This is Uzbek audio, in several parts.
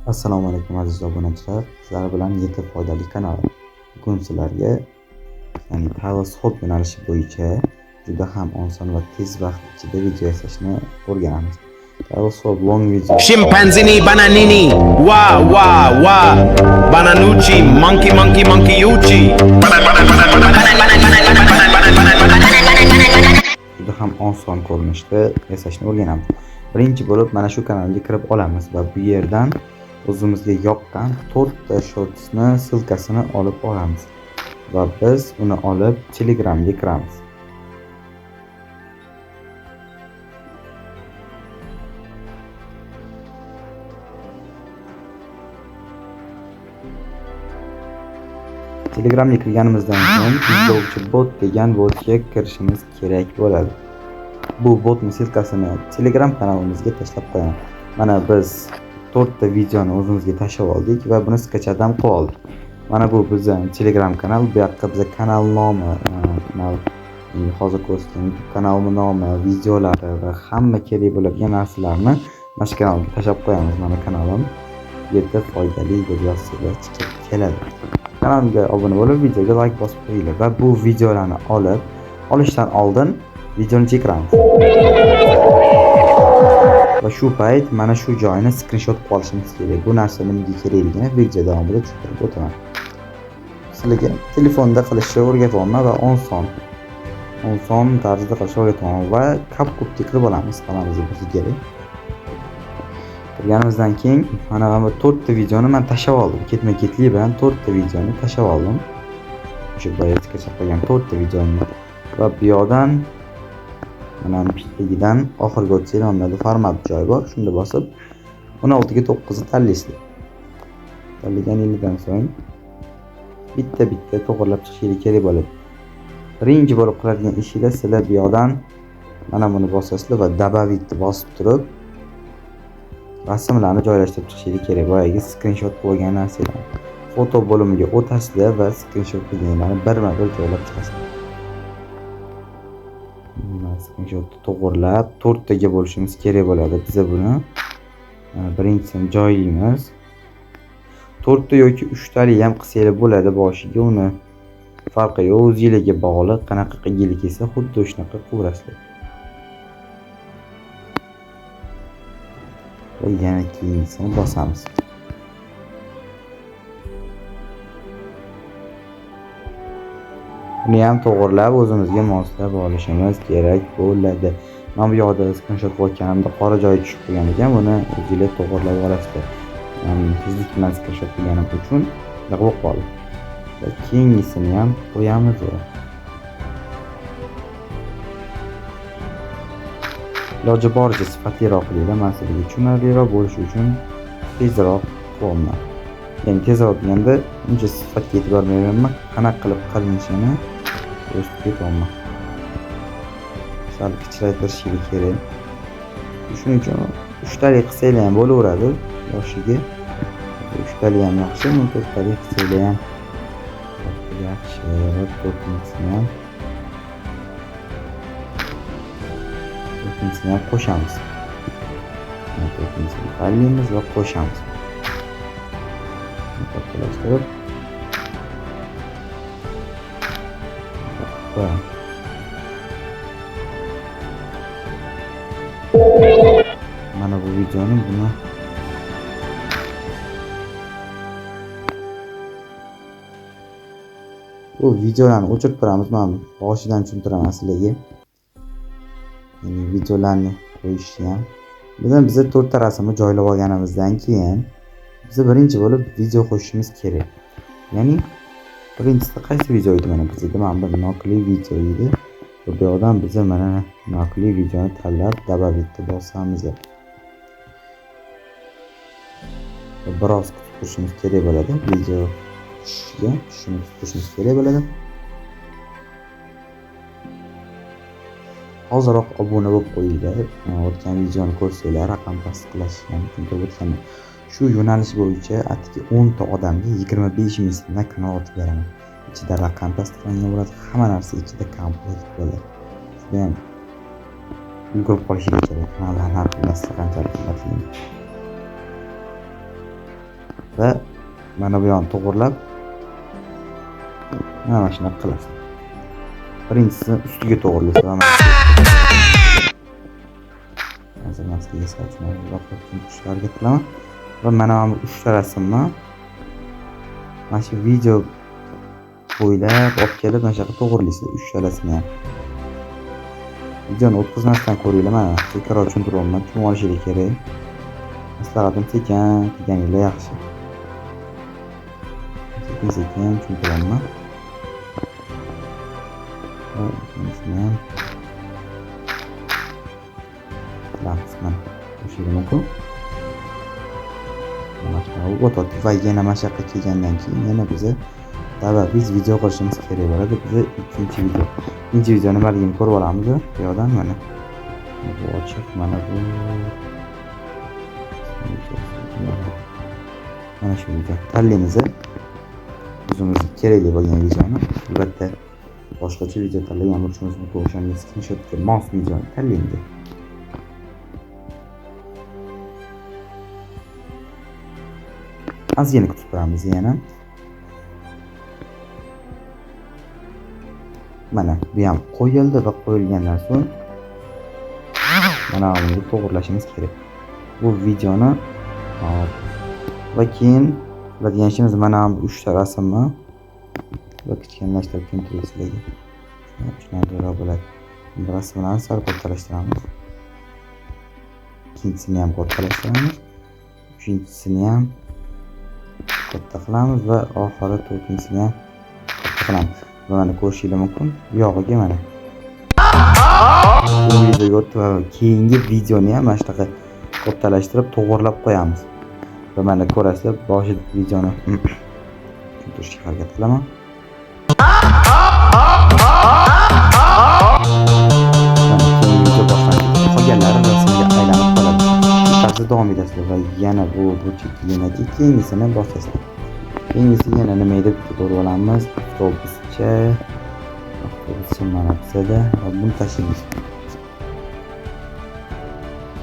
Assalomu alaykum aziz obunachilar. Sizlar bilan Yetti foydali kanali. Bugun sizlarga, ya'ni Teleshop yo'nalishi bo'yicha juda ham oson va tez vaqt ichida video yasashni o'rganamiz. Teleshop long video. Chimpanzini bananini, wa wa wa, bananucci, monkey monkey monkey uchi. Juda ham oson ko'rinishda yasashni o'rganamiz. Birinchi bo'lib mana shu kanalga kirib olamiz va bu yerdan o'zimizga yoqqan 4 ta shortsni ссылкасini olib olamiz va biz uni olib Telegramga kiramiz. Telegramga kirganimizdan so'ng izlovchi bot degan botga kirishimiz kerak bo'ladi. Bu botning ссылкасini Telegram kanalimizga tashlab qo'yaman. Mana biz 4 ta videoni o'zimizga tashlab oldik va buni skachadan qilib oldik. Mana bu bizning Telegram kanal. Bu yoqqa biza kanal nomi, kanal hozir ko'rsatgan YouTube kanalim nomi, videolari va hamma kerak bo'ladigan narsalarni mana shu kanalga tashlab qo'yamiz. Mana kanalim Yetti foydali deb yozsanglar chiqib keladi. Kanalimga obuna bo'lib, videoga like bosib qo'yinglar va bu videolarni olib, olishdan oldin videoni chekiramiz. Va shu payt mana shu joyini skrinshot qilib olishimiz kerak. Bu narsa nimaga kerakligini video davomida tushuntirib o'taman. Sizlarga telefonda qilishni o'rgatyapman va oson tarzda qilishni o'rgatyapman va CapCutga kirib olamiz, kanalimizni bo'lsa kerak. Kirganimizdan keyin mana bu 4 ta videoni men tashlab oldim. Ketma-ketlik bilan 4 ta videoni tashlab oldim. O'sha boya skrinshot qilgan 4 ta videoni va bu yoqdan mana bu tagidan oxirgi o'tsanglar mana bu format joyi bor. Shunda bosib 16:9 ni tanlaysizlar. Tanlaganingizdan so'ng bitta-bitta to'g'rilab chiqishingiz kerak bo'ladi. Birinchi bo'lib qiladigan ishinglar sizlar bu yoqdan mana buni bosasizlar va добавить bosib turib rasmlarni joylashtirib chiqishingiz kerak. Boyagi skrinshot qo'ygan narsalarni foto bo'limiga o'tasizlar va skrinshot qilganlarni birma-bir joylab chiqasizlar. Skrinshotni to'g'rilab 4 taga bo'lishimiz kerak bo'ladi. Biz buni birinchisini joylaymiz. 4 ta yoki 3 tali ham qilsanglar bo'ladi boshiga, uni farqi yo'q, o'zingizga bog'liq, qanaqa qilgingiz kelsa xuddi shunaqa qilaverasizlar. Va yana keyingisini bosamiz. Buni ham to'g'rilab o'zimizga moslab olishimiz kerak bo'ladi. Men bu yoqda skrinshot qo'yganimda qora joyi tushib qolgan ekan, buni o'zingizlar to'g'rilab olasizlar. Tezlik bilan skrinshot qilganim uchun bunaqa bo'lib qoldi. Va keyingisini ham qo'yamiz. Iloji boricha sifatliroq qilinglar, men sizlarga tushunarliroq bo'lishi uchun tezroq qilyapman. Ya'ni tezroq deganda uncha sifatga e'tibor bermayman, qanaqa qilib qilinishini ko'rsatib ketyapman. Sal kichraytirish kerak. Shuning uchun 3 talik qilsanglar ham bo'laveradi boshiga. 3 talik ham yaxshi, 4 talik qilsanglar ham yaxshi. Va to'rtinchisini ham qo'shamiz. To'rtinchisini tanlaymiz va qo'shamiz. Kattalashtirib qo'yamiz. Mana bu videoni buni bu videolarni o'chirib turamiz. Men boshidan tushuntiraman sizlarga. Ya'ni videolarni qo'yishni ham. Bizdan biza 4 ta rasmni joylab olganimizdan keyin biz birinchi bo'lib video qo'shishimiz kerak. Ya'ni birinchisida qaysi video edi? Mana bizda mana bu nokli video edi. Bu yoqdan biz mana nokli videoni tanlab добавить bosamiz. Biroz kutib turishimiz kerak bo'ladi. Video tushishiga tushishini kutib turishimiz kerak bo'ladi. Hoziroq obuna bo'lib qo'yinglar. O'tgan videoni ko'rsanglar, raqam tasdiqlashni ham tushuntirib o'tganman. Shu yo'nalish bo'yicha atigi 10 ta odamga 25 ming so'mdan kanal ochib beraman. Ichida raqam tasdiqlangan bo'ladi, hamma narsa ichida komplekt bo'ladi. Juda ham ulgurib qolishingiz kerak. Kanallar narxi qanchalik qimmatligini. Va mana bu yoqni to'g'irlab mana shunaqa qilasiz. Birinchisini ustiga to'g'irlaysiz va mana hozir man sizga sal tushuntirishga harakat qilaman. Va mana bu uchta rasmni mana shu video bo'ylab olib kelib mana shu yoqqa to'g'irlaysizlar uchalasini ham. Videoni o'tkazmasdan ko'ringlar, mana sekinroq tushuntiryapman, tushunib olishingiz kerak. Maslahatim sekin qilganinglar yaxshi. Sekin sekin tushuntiryapman. Va ikkinchisini ham qilamiz, mana ko'rishingiz mumkin. Mana shunaqa o'tyapti va yana mana shu yoqqa kelgandan keyin yana biza biz video qilishimiz kerak bo'ladi. Biza ikkinchi video. Ikkinchi video nimaligini ko'rib olamiz bu yoqdan mana. Bu ochiq, mana bu. Mana shu video. Tanlaymiz. O'zimizga kerakli bo'lgan videoni. Albatta boshqacha video tanlagan bo'lishimiz mumkin. O'shanga screenshotga mos videoni tanlaymiz. Ozgina kutib turamiz yana. Mana bu ham qo'yildi va qo'yilgandan so'ng mana buni to'g'irlashimiz kerak. Bu videoni hop va keyin qiladigan ishimiz mana bu uchta rasmni va kichkinalashtirib tushuntirib sizlarga. Tushunarliroq bo'ladi. Bu rasmlarni sal kattalashtiramiz. Ikkinchisini ham kattalashtiramiz. Uchinchisini ham katta qilamiz va oxiri to'rtinchisini ham katta qilamiz. Va mana ko'rishingiz mumkin. Bu yog'iga mana bu videoga o'tdi va keyingi videoni ham mana shunaqa kattalashtirib to'g'irlab qo'yamiz. Va mana ko'rasizlar, boshida videoni tushuntirishga harakat qilaman. Mana keyingi video boshlanib ketdi. Qolganlari rasmga aylanib qoladi. Shu tarzda davom etasizlar va yana bu cheklanadi. Keyingisini bosasizlar. Keyingisi yana nima edi? Bitta ko'rib olamiz. Avtobuscha. Avtobuscha mana bizada va buni tashlaymiz.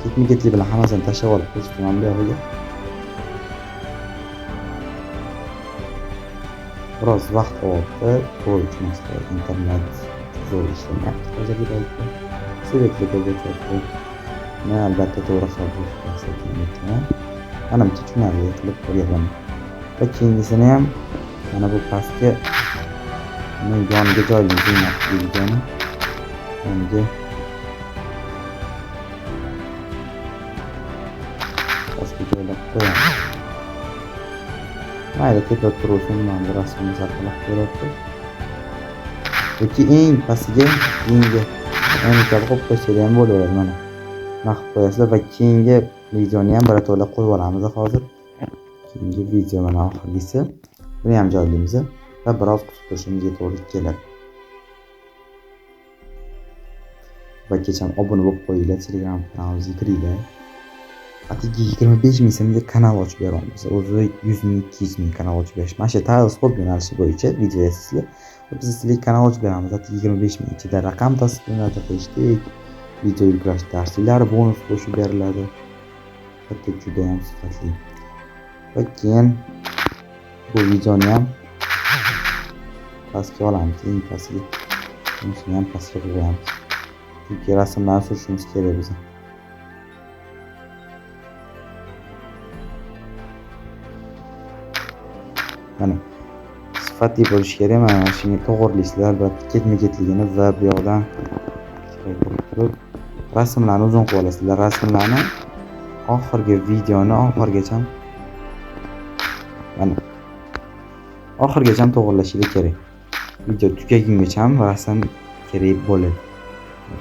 Ketma-ketlik bilan hammasini tashlab olib qo'shdim bu yog'iga. Biroz vaqt oldi. To'g'ri tushunasizlar, internet zo'r ishlamayapti hozirgi paytda. Sebepli ko'p o'tyapti. Men albatta to'g'ri qabul qilmasam, manimcha tushunarli qilib ko'ryapman. Va keyingisini ham mana bu pastga uni yoniga joylaymiz videoni. Yoniga pastga joylab qo'yamiz. Mayli tepa tursin, mana bu rasmni saqlab ko'ryapti. Yoki eng pastiga keyingi kabi qo'yib qo'ysangiz ham bo'laveradi mana. Nima qilib qo'yasizlar va keyingi videoni ham birato'la qo'yib olamiz hozir. Keyingi video mana oxirgisi. Buni ham joylaymiz va biroz kutib turishimizga to'g'ri keladi. Va kecham obuna bo'lib qo'yinglar, Telegram kanalimizga kiringlar. Atigi 25 ming so'mga kanal ochib beramiz. O'zi 100 ming, 200 ming kanal ochib berish. Mana shu Tilescope yo'nalishi bo'yicha video yasasizlar. Biz sizlarga kanal ochib beramiz. Atigi 25 ming ichida raqam tasdiqlanadi, hashtag, video yuklash darsliklari bonus qo'shib beriladi. Hatto juda ham sifatli. Va keyin bu videoni ham pastga olamiz, eng pastga. Bunisini ham pastga qo'yamiz. Chunki rasmlarni surishimiz kerak bizga. Mana sifatli bo'lishi kerak. Mana shuni to'g'rilaysizlar albatta ketma-ketligini va bu yoqdan turib rasmlarni uzun qilib olasizlar. Rasmlarni oxirgi videoni oxirigacha mana oxirigacha to'g'rilashingiz kerak. Video tugagungacha rasm kerak bo'ladi.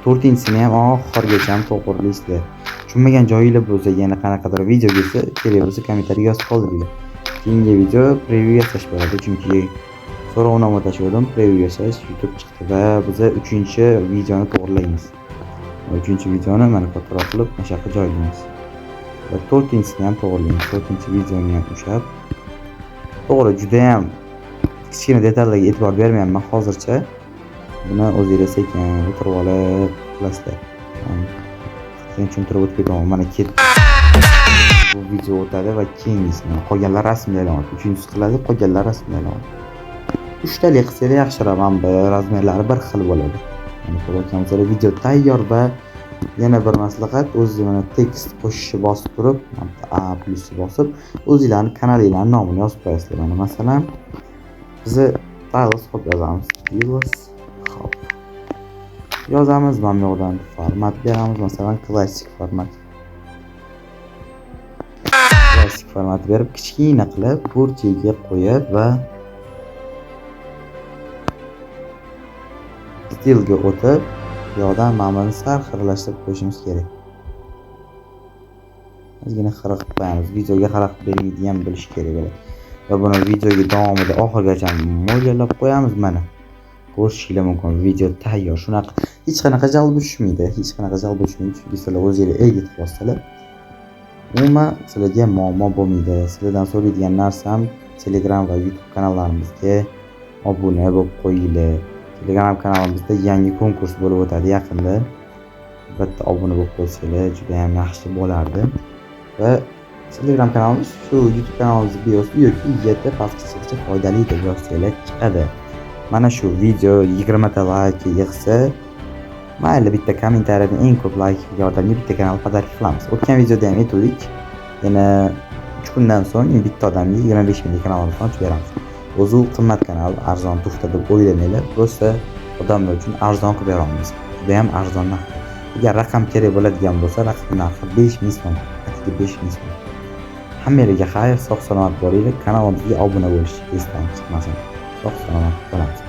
To'rtinchisini ham oxirigacha to'g'rilaysizlar. Tushunmagan joyinglar bo'lsa, yana qanaqadir video kelsa, kerak bo'lsa kommentariy yozib qoldiringlar. Keyingi video preview yasash bo'ladi, chunki so'rovnoma tashladim, preview yasash YouTube chiqdi va biz 3-videoni to'g'rilaymiz. 3-videoni mana kattaroq qilib mana shu yoqqa joylaymiz. Va 4-chisini ham to'g'rilaymiz. 4-videoni ham ushlab to'g'ri, juda ham kichkina detallarga e'tibor bermayapman hozircha. Buni o'zinglar sekin o'tirib olib qilasizlar. Sekin tushuntirib o'tib ketaman. Mana ketdi. Bu video o'tadi va keyingisini qolganlar rasmga aylanadi. Uchinchisi qiladi, qolganlar rasmga aylanadi. Uchtalik qilsanglar yaxshiroq, mana bu razmerlari bir xil bo'ladi. Mana ko'rayotgan bo'lsanglar, video tayyor. Va yana bir maslahat, o'zi mana tekst qo'shishni bosib turib, A plyusni bosib, o'zinglarni kanalinglarni nomini yozib qo'yasizlar. Mana masalan, bizni Tiles Hub yozamiz. Tiles Hub yozamiz, mana bu yoqdan format beramiz, masalan, klassik format. Klassik format berib, kichkina qilib burchagiga qo'yib va stilga o'tib, bu yoqdan mana buni sal xiralashtirib qo'yishimiz kerak. Ozgina xira qilib qo'yamiz. Videoga xalaqit bermaydigan bo'lishi kerak bo'ladi. Va buni videoga davomida oxirigacha mo'ljallab qo'yamiz mana. Ko'rishinglar mumkin, video tayyor. Shunaqa hech qanaqa jalb tushmaydi, hech qanaqa jalb tushmaydi, chunki sizlar o'zinglar edit qilyapsizlar. Umuman sizlarga muammo bo'lmaydi. Sizlardan so'raydigan narsam, Telegram va YouTube kanallarimizga obuna bo'lib qo'yinglar. Telegram kanalimizda yangi konkurs bo'lib o'tadi yaqinda. Albatta obuna bo'lib qo'ysanglar juda ham yaxshi bo'lardi. Va Telegram kanalimiz shu YouTube kanalimiz biosi yoki YT pastki chiziqcha foydali deb yozsanglar chiqadi. Mana shu video 20 ta like yig'sa, mayli bitta kommentariyadan eng ko'p like yig'gan odamga bitta kanal podarka qilamiz. O'tgan videoda ham aytuvdik. Yana 3 kundan so'ng bitta odamga 25 minglik kanalimizni ochib beramiz. O'zi u qimmat kanal, arzon tuhta deb o'ylamanglar. Просто odamlar uchun arzon qilib beramiz. Juda ham arzon narx. Agar raqam kerak bo'ladigan bo'lsa, raqam narxi 5000 so'm, atigi 5000 so'm. Hammanglarga xayr, sog' salomat bo'linglar. Kanalimizga obuna bo'lish esdan chiqmasin. Sog' salomat bo'lamiz.